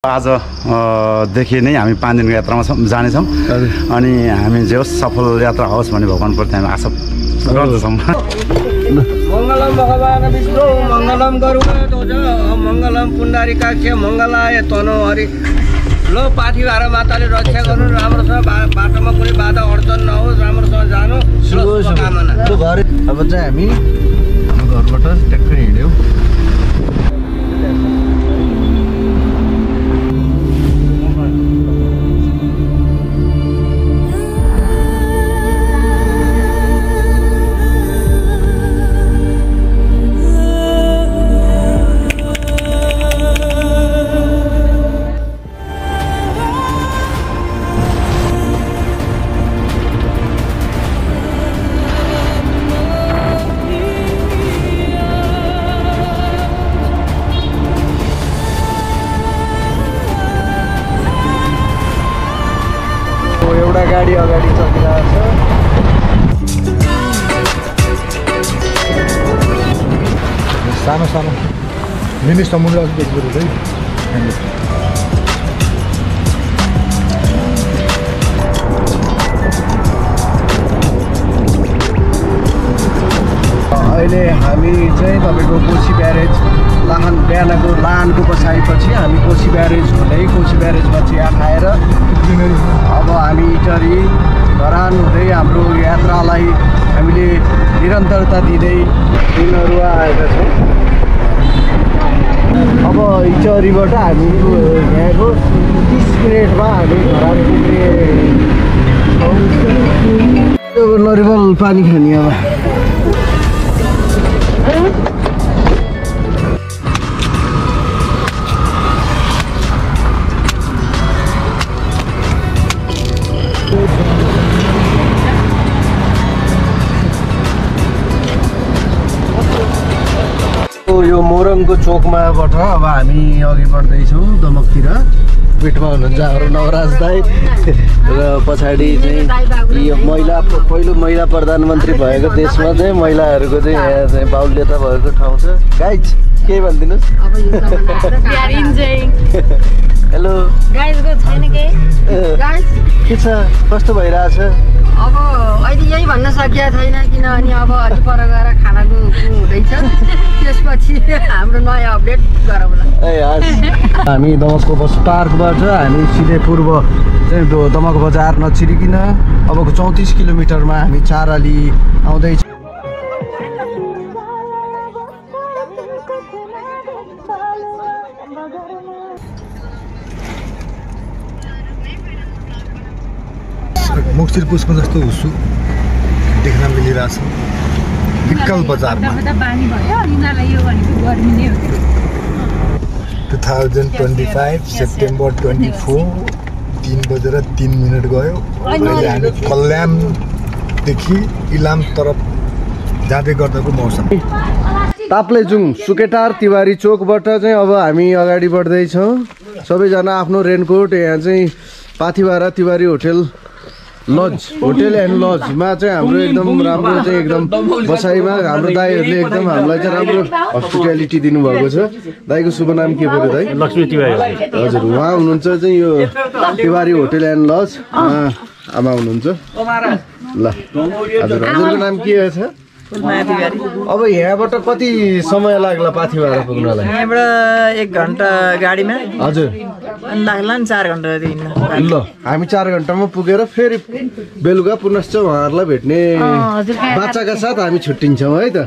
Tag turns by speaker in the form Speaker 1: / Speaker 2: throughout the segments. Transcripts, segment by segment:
Speaker 1: आजदेखि नै हामी 5 दिनको यात्रामा जानेछौँ अनि हामी जे होस् सफल यात्रा होस् भन्ने भगवानप्रति हामी आशा गर्दछौँ।
Speaker 2: मङ्गलम भगवान विष्णु मङ्गलम गरुडध्वज मङ्गलम पुण्डरीकाक्ष मङ्गलाय तनो हरि। लो पाथी भाडा माताले रक्षा गर्नु, राम्रोसँग बाटोमा कुनै बाधा अड्चन नहोस्, राम्रोसँग जानु शुभकामना।
Speaker 3: अब चाहिँ हामी घरबाट ट्याक्कै हिँड्यौँ। एउटा गाडी अगाडि चलिरहेको छ। सानो सानो मिनी समुद्र देख्दो रहेछ अहिले हामी चाहिँ तपाईँको कोशी ब्यारेज बिहानको लाहानको बसाएपछि हामी कोशी ब्यारेज हुँदै कोशी ब्यारेजमा चिया खाएर अब हामी इटरी धरान हुँदै हाम्रो यात्रालाई हामीले निरन्तरता दिँदै दिनहरू आएका छौँ। अब इटरीबाट हामी यहाँको 30 मिनटमा हामी धरान पुग्ने नरिवल पानी खाने अब यो मोरङको चोकमाबाट अब हामी अघि बढ्दैछौँ दमकतिर। पिठमा हुनुहुन्छ हाम्रो नवराज दाई र पछाडि चाहिँ यो पहिलो महिला प्रधानमन्त्री भएको देशमा चाहिँ महिलाहरूको चाहिँ यहाँ चाहिँ बाहुल्यता भएको ठाउँ छ। गाइज के भनिदिनुहोस्? हेलो के छ, कस्तो भइरहेछ?
Speaker 4: अब अहिले यही भन्न सकिया छैन किनभने अब अलि पर गएर खानाको हुँदैछ, त्यसपछि हाम्रो नयाँ अपडेट गरौँला।
Speaker 3: हामी दमकको बस पार्कबाट हामी सिधै पूर्व चाहिँ दमक बजार नछिरिकन अबको 34 किलोमिटरमा हामी चाराली आउँदैछ। मुक्सिर पुष्प जस्तो हुसु देख्न मिलिरहेछ विकल बजारमा। 2025 सेप्टेम्बर 24 3:03 गयो। अहिले हामी कल्याणदेखि इलाम तरफ जाँदै गर्दाको मौसम। ताप्लेजुङ सुकेटार तिवारी चोकबाट चाहिँ अब हामी अगाडि बढ्दैछौँ। सबैजना आफ्नो रेनकोट यहाँ चाहिँ पाथिभारा तिवारी होटल एन्ड लजमा चाहिँ हाम्रो एकदम राम्रो चाहिँ एकदम बसाइमा हाम्रो दाईहरूले एकदम हामीलाई चाहिँ राम्रो हस्पिटालिटी दिनुभएको छ। दाईको शुभ नाम के पऱ्यो दाई?
Speaker 5: लक्ष्मी तिवारी।
Speaker 3: हजुर, उहाँ हुनुहुन्छ चाहिँ यो तिवारी होटल एन्ड लज आमा हुनुहुन्छ ल। हजुरको नाम के छ? अब यहाँबाट कति समय लाग्ला पाथिभारा पुग्नलाई?
Speaker 6: यहाँबाट 1 घन्टा गाडीमा।
Speaker 3: हजुर,
Speaker 6: लाग्ला नि 4 घन्टा हिँड्न।
Speaker 3: ल हामी 4 घन्टामा पुगेर फेरि बेलुका पुनश्च उहाँहरूलाई भेट्ने बाचाका साथ हामी छुट्टिन्छौँ है त।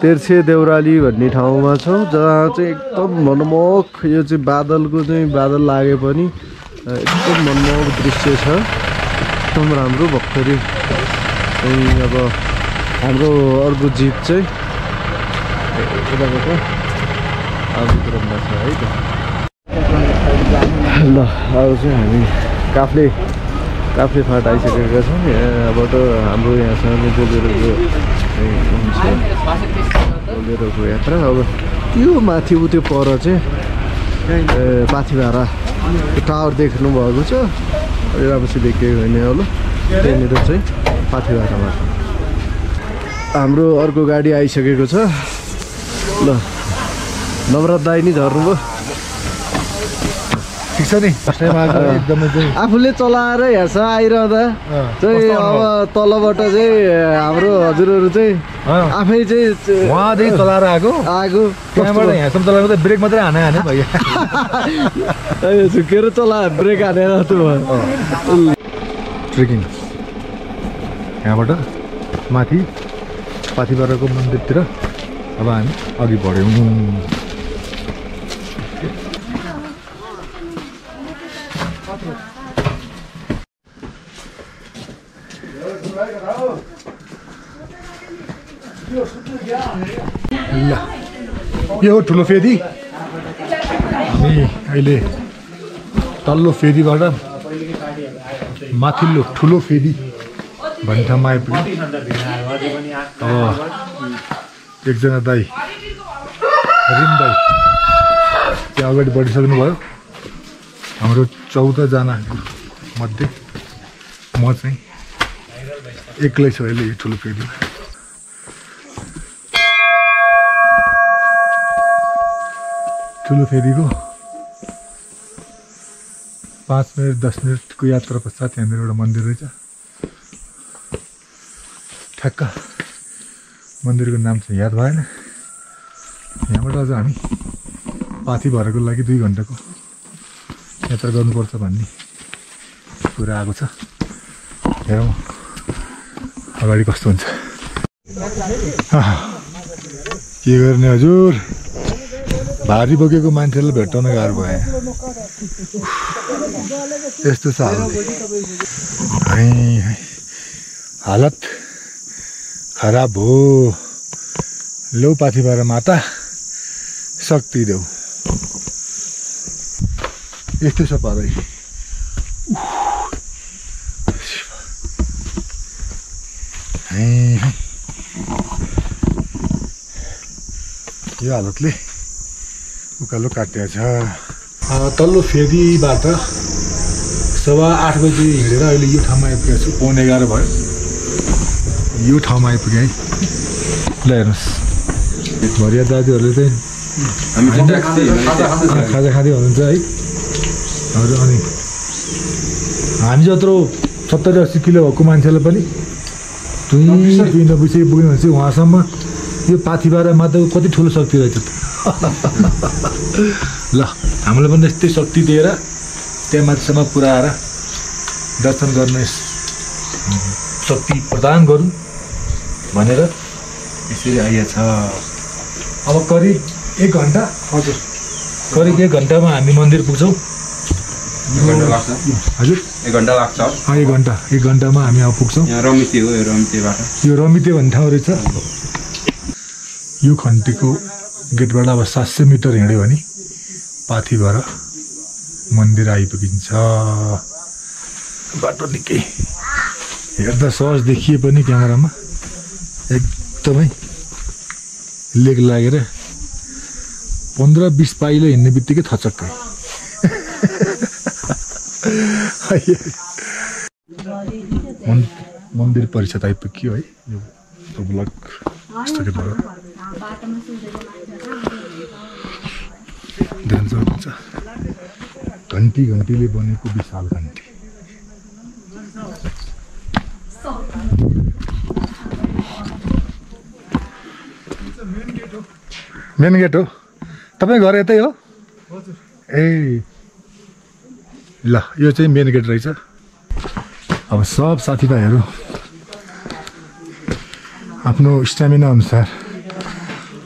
Speaker 3: तेर्छे देउराली भन्ने ठाउँमा छौँ जहाँ चाहिँ एकदम मनमोहक यो चाहिँ बादल लागे पनि एकदम मनमोहक दृश्य छ। एकदम राम्रो भर्खरै चाहिँ अब हाम्रो अर्को जिप चाहिँ यताबाट आउनुमा छ है त। ल अब चाहिँ हामी काफ्ले फाट आइसकेका छौँ। यहाँबाट हाम्रो यहाँसँग बोलेरोको यात्रा अब
Speaker 5: त्यो माथि उ त्यो पर चाहिँ पाथिभारा टावर देख्नु भएको छ राम्रोसी देखेको होइन होला त्यहाँनिर चाहिँ पाथिभारामा हाम्रो अर्को गाडी आइसकेको छ ल नवरात दाइ नि झर्नुभयो
Speaker 3: ठिक छ नि एकदमै चाहिँ
Speaker 5: आफूले चलाएर हेर्छ आइरहँदा चाहिँ अब तलबाट चाहिँ हाम्रो हजुरहरू चाहिँ आफै चाहिँ
Speaker 3: उहाँदेखि चलाएर आएको त्यहाँबाट यहाँसम्म चलाएको त ब्रेक मात्रै हाने भयो
Speaker 5: झुकेर चला ब्रेक हानेर त
Speaker 3: ट्रेकिङ यहाँबाट माथि पाथिभाराको मन्दिरतिर अब हामी अघि बढ्यौँ यो हो ठुलो फेदी हामी अहिले तल्लो फेदीबाट माथिल्लो ठुलो फेदी भन्ने ठाउँमा आइपुग्यो अब एकजना दाई रिम दाई त्यहाँ अगाडि बढिसक्नु भयो हाम्रो 14 जना मध्ये म चाहिँ एक्लै छु अहिले यो ठुलो फेदीमा ठुलो फेदीको 5 मिनट 10 मिनटको यात्रा पश्चात यहाँनिर एउटा मन्दिर रहेछ ठ्याक्क मन्दिरको नाम चाहिँ याद भएन यहाँबाट अझ हामी पाथिभाराको लागि 2 घन्टाको यात्रा गर्नुपर्छ भन्ने कुरा आएको छ हेरौँ अगाडि कस्तो हुन्छ के गर्ने हजुर भारी बोकेको मान्छेलाई भेट्टाउन गाह्रो भयो यस्तो छ हालत खराब हो लौ पाथिभारा माता शक्ति देऊ यस्तो छ पारै यो हालतले उकालो काटिएको छ तल्लो फेदीबाट 8:15 बजी हिँडेर अहिले यो ठाउँमा आइपुगेको छु 11:15 भयो यो ठाउँमा आइपुगेँ है ल हेर्नुहोस् भरिया दाजुहरूले चाहिँ खाजा खाँदै हुनुहुन्छ है अनि हामी जत्रो 70-80 किलो भएको मान्छेलाई पनि दुई नबिसै पुग्नु भने चाहिँ उहाँसम्म यो पाथिभारा माताको कति ठुलो शक्ति रहेछ ल हामीलाई पनि यस्तै शक्ति दिएर त्यहाँ माथिसम्म पुऱ्याएर दर्शन गर्ने शक्ति प्रदान गरौँ भनेर यसरी आइएछ अब करिब 1 घन्टा हजुर करिब 1 घन्टामा हामी मन्दिर पुग्छौँ हजुर
Speaker 7: 1 घन्टा लाग्छ
Speaker 3: 1 घन्टामा हामी अब पुग्छौँ
Speaker 7: यहाँ रमिते हो
Speaker 3: यो रमिते भन्ने ठाउँ रहेछ यो खन्तीको गेटबाट अब 700 मिटर हिँड्यो भने पाथिभारा मन्दिर आइपुगिन्छ बाटो निकै हेर्दा सहज देखिए पनि क्यामेरामा एकदमै लेग लागेर 15-20 पाइलो हिँड्ने बित्तिकै थचक्कै मन्दिर परिषद आइपुग्यो है यो ब्लक स्थगित भयो हुन्छ घन्टीले बनेको विशाल घन्टी मेन गेट हो तपाईँ घर यतै हो ए ल यो चाहिँ मेन गेट रहेछ अब सब साथीभाइहरू आफ्नो स्ट्यामिना अनुसार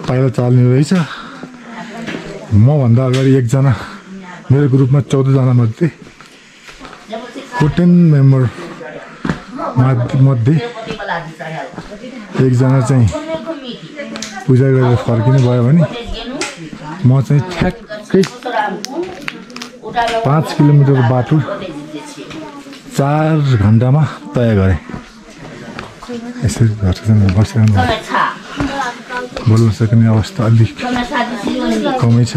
Speaker 3: पाइला चाल्ने रहेछ मभन्दा अगाडि एकजना मेरो ग्रुपमा 14 जना मध्ये 14 मेम्बर मध्ये एकजना चाहिँ पूजा गरेर फर्किनु भयो भने म चाहिँ ठ्याक्कै 5 किलोमिटर बाटो 4 घन्टामा तय गरेँ यसरी घरसँग बसिरहनु बोल्न सक्ने अवस्था अलिक कमै छ।